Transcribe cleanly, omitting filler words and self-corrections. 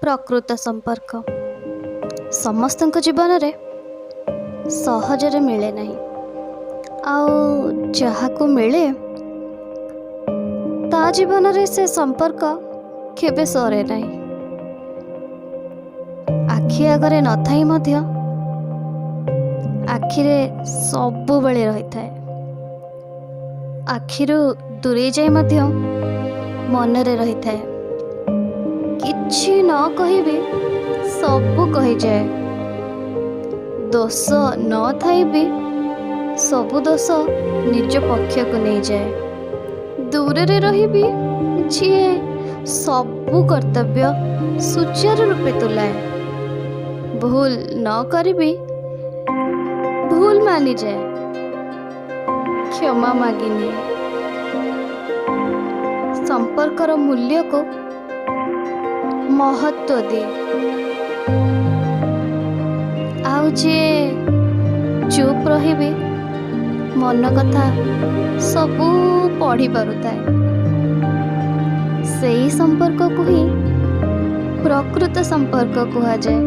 ପ୍ରକୃତ ସମ୍ପର୍କ। ସମସ୍ତଙ୍କ ଜୀବନରେ ସହଜରେ ମିଳେ ନାହିଁ, ଆଉ ଯାହାକୁ ମିଳେ ତା ଜୀବନରେ ସେ ସମ୍ପର୍କ କେବେ ସରେ ନାହିଁ। ଆଖି ଆଗରେ ନଥାଇ ମଧ୍ୟ ଆଖିରେ ସବୁବେଳେ ରହିଥାଏ। ଆଖିରୁ ଦୂରେଇ ଯାଇ ମଧ୍ୟ ମନରେ ରହିଥାଏ। କିଛି ନ କହିବି ସବୁ କହିଯାଏ। ଦୋଷ ନଥାଇ ବି ସବୁ ଦୋଷ ନିଜ ପକ୍ଷକୁ ନେଇଯାଏ। ଦୂରରେ ରହିବି ଯିଏ ସବୁ କର୍ତ୍ତବ୍ୟ ସୁଚାରୁ ରୂପେ ତୁଲାଏ, ଭୁଲ ନ କରିବି ଭୁଲ ମାନିଯାଏ, କ୍ଷମା ମାଗିନିଏ, ସମ୍ପର୍କର ମୂଲ୍ୟକୁ ମହତ୍ଵ ଦିଏ। ଆଉ ଯିଏ ଚୁପ୍ ରହିବି ମନ କଥା ସବୁ ପଢ଼ି ପାରୁଥାଏ, ସେଇ ସମ୍ପର୍କକୁ ହିଁ ପ୍ରକୃତ ସମ୍ପର୍କ କୁହାଯାଏ।